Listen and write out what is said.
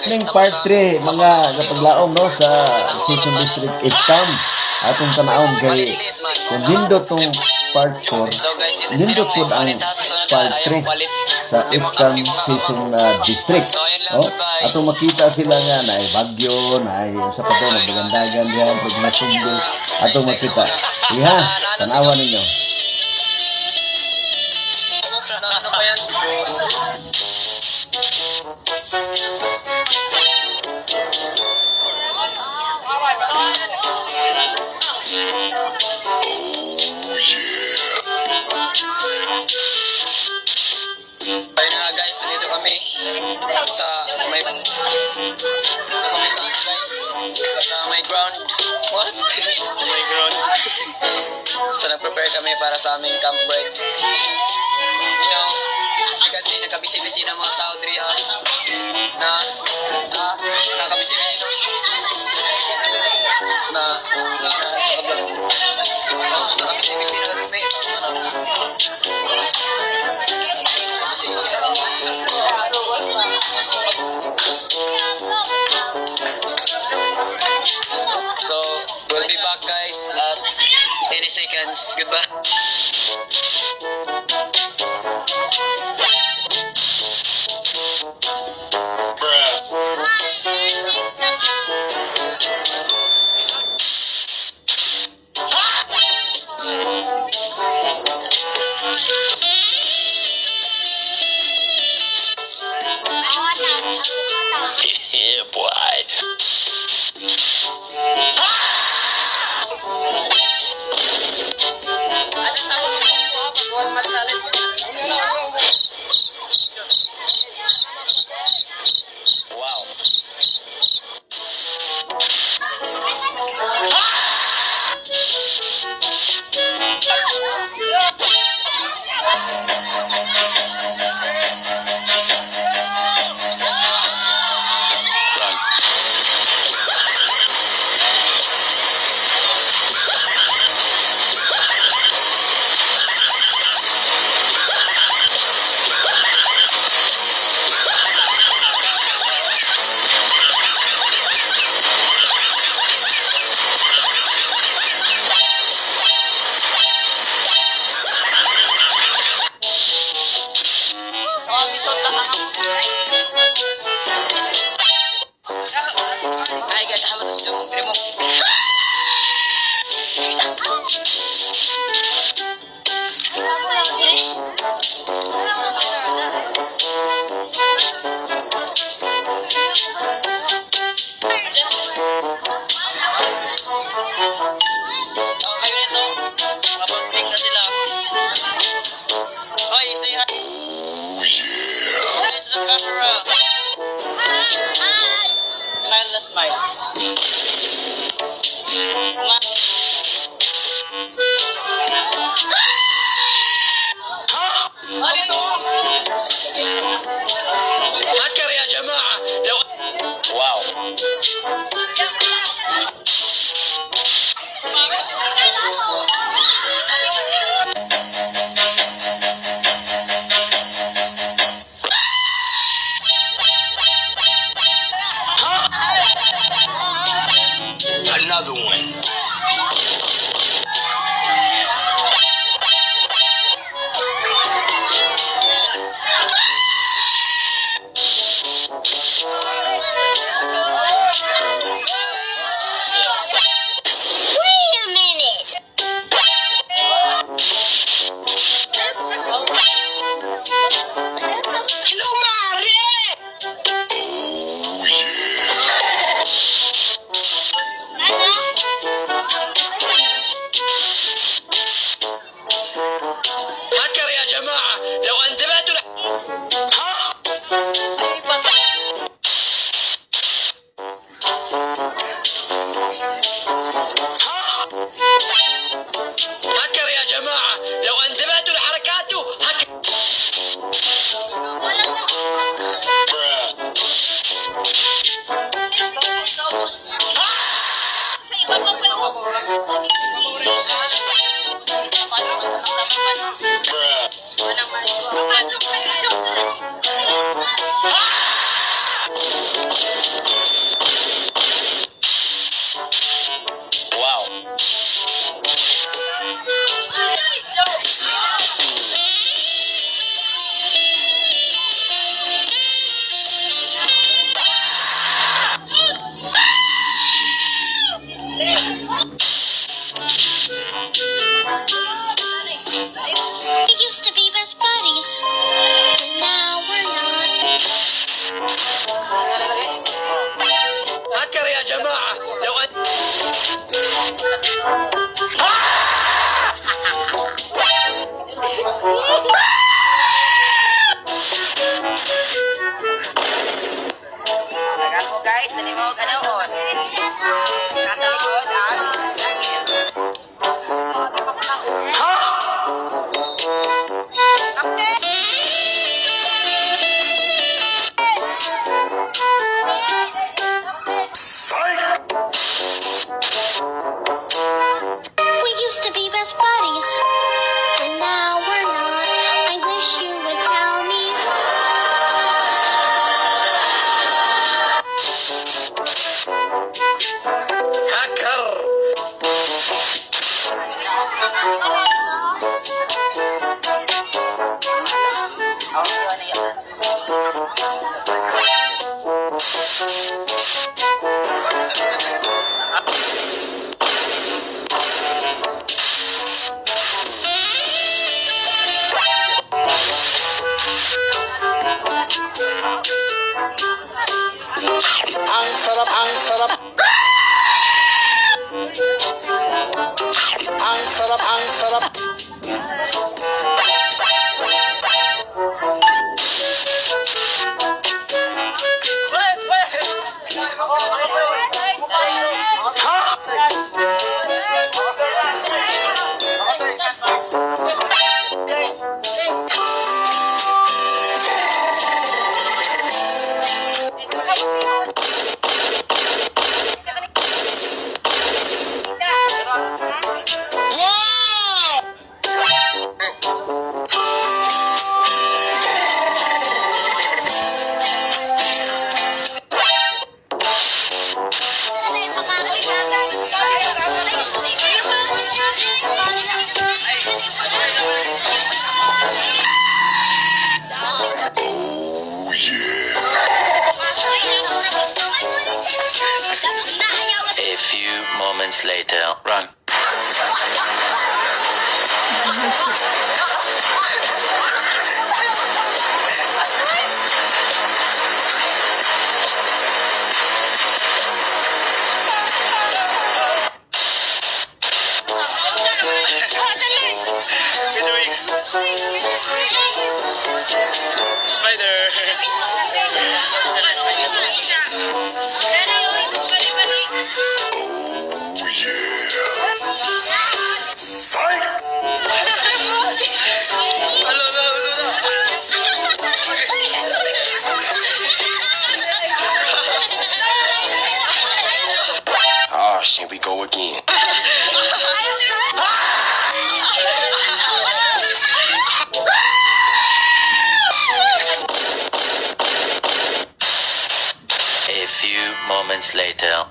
Ning part 3, mga kapaglaom, no, sa Season District IFCAM atong tanawon kay kung nindot tong part 4, nindot pud ang part 3 sa IFCAM Season District, no? Atong makita sila nga naay bagyo, naay sa pa to, nagdagandagan diha pag mga sundo. Atong makita iha, tanawan ninyo. Ano pa yan? Ayun na nga guys, dito kami sa may dito kami sa ano, guys, sa may ground. What? May ground. So nag-prepare kami para sa aming camp break. Kasi nagkabisi-bisi ng mga tao diri ah. Na na nakabisi-bisi na na sa kablang. Oh, nakabisi-bisi na kami. Nakabisi-bisi na kami. So, we'll be back, guys, at 80 seconds. Goodbye. Yeah, boy. Ano sa mo? Pag 1 month Wow. Run. Ay guys, ako na sila mong mo. Oh, kayo nito. Mapag-link na sila. Hoy, say hi. Hi to the camera. Smile na smile. هكر يا جماعة لو واو. Another one. Wait a minute. Hello, Mare! Ano? هكر يا جماعة لو أن Tagal mo guys, nanimog ano os. Nasa likod ang jacket. Ha? We used to be best buddies, and now we're not. I wish you would tell me why. هكر. Okay, ano yun? Ang sarap, ang sarap. Ang sarap, ang sarap. A few moments later. Run. Spider! Hello, no, no. Oh, here we go again. A few moments later.